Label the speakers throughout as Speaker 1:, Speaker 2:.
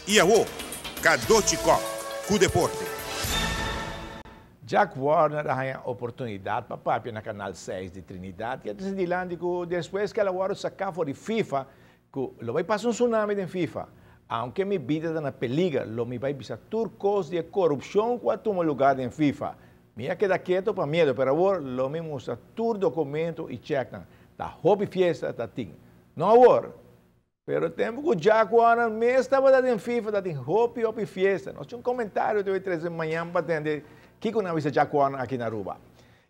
Speaker 1: Y awo, Cadochi Kock cu deporte.
Speaker 2: Jack Warner a haña oportunidat pa papia na Canal 6 di Trinidad i a trese dilanti ku despues ku el a wòrdu saká for di FIFA ku lo bai pasa un tsunami den FIFA. Aunke mi bida ta na peliger lo mi bai bisa tur kos di e korupshon ku a tuma lugá den FIFA. Mi a keda keto pa miedu pero awor lo mi mustra tur dokumento i chèknan. Ta hopi fiesta ta tin. No awor, Pero tempu ku Jack Warner mes tabata den FIFA ta tin hopi hopi fiesta. Nos tin un komentario te trese mañan pa tende kiko nan a bisa Jack Warner aki na Aruba.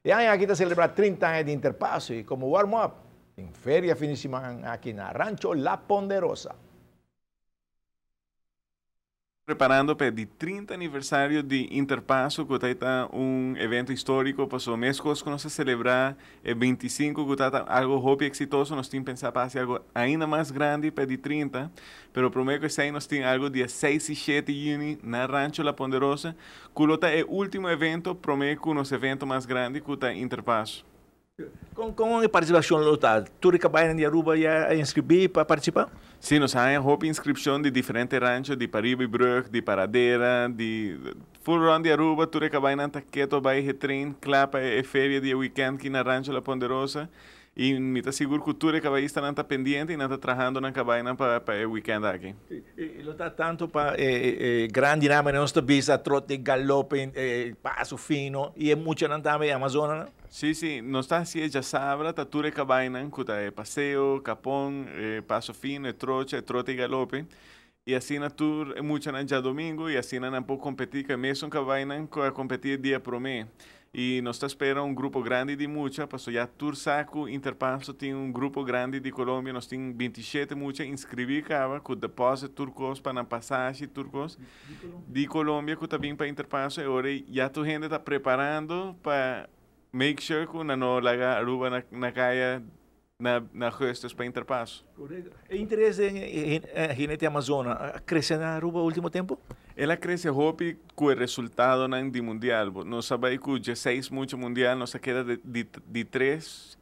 Speaker 2: E aña aki ta selebrá 30 aña di Interpaso i komo warm up tin feria fin di siman aki na Rancho La Ponderosa.
Speaker 3: Preparando pa e di 30 aniversario di Interpaso cu ta ta un evento historico paso mescos cu nos a celebra e 25 cu ta ta algo hopi exitoso, nos tin pensa pa haci algo ainda mas grandi pa e di 30, pero prome cu esey nos tin algo dia 6 y 7 juni na Rancho La Ponderosa cu lo ta e ultimo evento prome cu nos evento mas grandi cu ta Interpaso.
Speaker 2: Kon e partisipashon lo ta? Tur e kabayanan di Aruba ya a inskribí pa partisipá?
Speaker 3: Sí, nos a haña hopi inskripshon di diferente rancho, di Pariba i Brug, di Paradera, di full rònt di Aruba. Tur e kabayanan ta keto bai he train kla pa e feria di e wikènt ki na Rancho La Ponderosa. I mi ta sigur ku tur e kabayistanan ta pendiente i nan ta trahando nan kabayanan pa e wikènt aki.
Speaker 2: I lo ta tantu pa e grandinan manera nos ta bisa, trote, galope, paso fino i e muchanan tambe, e amazonanan?
Speaker 3: Sí, sí, nos ta hasi e djasabra, ta tur e kabainan ku ta e paseo, kapon, e paso fino, e trocha, e trote i galope. I asina tur e muchanan djadomingu i asina nan por kompetí ku e mesun kabainan ku a kompetí e dia promé. I nos ta spera un grupo grandi di mucha, paso ya tur sa ku Interpaso tin un grupo grandi di Colombia, nos tin 27 mucha inskribí kaba ku deposit tur kos pa nan pasashi tur kos di Colombia ku ta bin pa Interpaso e ora ei ya tur hende ta preparando pa make sure ku nan no laga Aruba na na kaya na na augustus pa Interpaso.
Speaker 2: Korekto. E interes den Jinete Amazona a krese na Aruba ultimo tempo?
Speaker 3: El a krese hopi ku e resultadonan di mundial. Bo nos a bai ku dieseis mucha mundial, nos a keda di di tres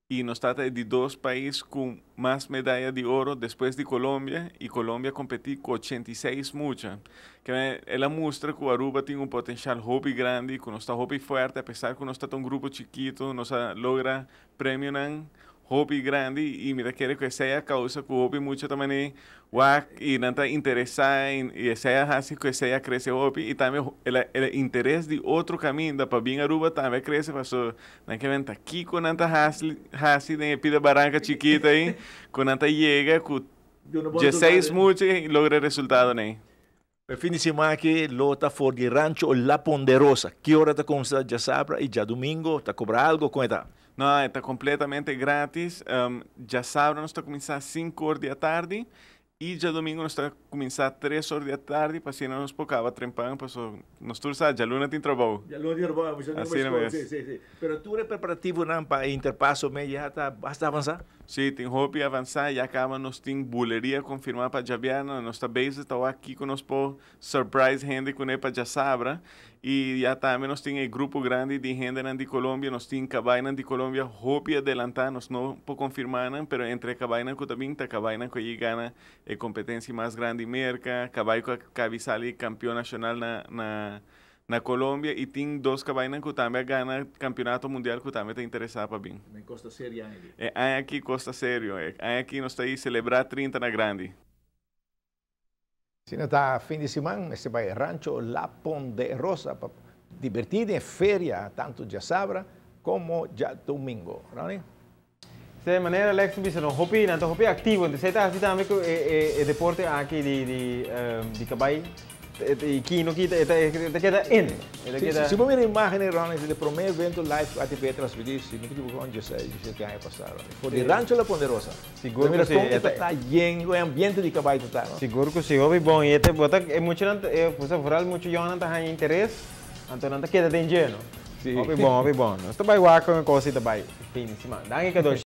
Speaker 3: i nos ta ta e di dos pais ku mas medaya di oro despues di Colombia i Colombia a kompetí ku 86 mucha. Ke el a mustra ku Aruba tin un potenshal hopi grandi, ku nos ta hopi fuerte apesar ku nos ta ta un grupo chikitu, nos a logra premionan hopi grandi i mi ta kere ku esei a kousa ku hopi mucha ta manera wak i nan ta interesá i esei a hasi ku esei a krese hopi i tambe el interes di otro kaminda pa bin Aruba tambe a krese paso nan ke men ta kiko nan ta hasi hasi den e pida baranka chikito ei ku nan ta yega ku 16 mucha i logra e resultadonan ei.
Speaker 2: E fin di siman aki lo ta for di Rancho La Ponderosa. Ki ora ta kumsa djasabra i djadumingo? Ta kobra algo? Kon e ta?
Speaker 3: No, e ta kompletamente gratis. Djasabra nos ta kuminsá sinku or di atardi i djadumingo nos ta kuminsá tres or di atardi pa asina nos por kaba trempan paso nos tur sa djaluna tin trabou.
Speaker 2: Djaluna tin trabou,
Speaker 3: Asina mes.
Speaker 2: Sí, sí, sí. Pero tur e preparativonan pa e interpaso me ya ta basta avansá?
Speaker 3: Sí, tin hopi avansá. Ya kaba nos tin buleria konfirmá pa djabièrnè. Nos ta bezig ta wak kiko nos por surprise hende kuné pa djasabra. I ya tambe nos tin e grupo grandi di hendenan di Colombia. Nos tin kabainan di Colombia hopi adelantá. Nos no por konfirmá nan, pero entre e kabainan ku ta bin ta kabainan ku a yega na e kompetensia mas grandi Merka, kabai ku a kabi sali kampion nashonal na na Na Colombia y tin dos cabaynan cu tambe a gana campeonato mundial cu tambe ta interesa pa bin.
Speaker 2: Men cos ta serio aña aki.
Speaker 3: E aña aki cos ta serio. E aña aki nos ta y celebra 30 na grandi.
Speaker 2: Asina ta fin di siman mester bai Rancho La Ponderosa pa diberti den e feria tanto djasabra como djadomingo. Ronnie?
Speaker 4: Se manera Alex ta bisa no hopi nan ta hopi activo entonces ta haci tambe cu e deporte aki di di di cabai y kino ki ta ta keda in e ta keda.
Speaker 2: Si bo mira imagen Ronnie di e prome evento live cu ATP a transmiti si no ta equivoca un dieseis diesete aña pasa Ronnie for di Rancho La Ponderosa.
Speaker 4: Sigur cu si.
Speaker 2: Mira con e ta ta yen con e ambiente di cabai ta ta no.
Speaker 4: Sigur cu si hopi bon y e ta bo ta e muchanan vooral mucha yonnan ta haña interes anto nan ta keda den dje no.
Speaker 2: Si.
Speaker 4: Hopi bon hopi bon nos ta bay wak con e cos si ta bay fin di siman. Danki Kadoshi.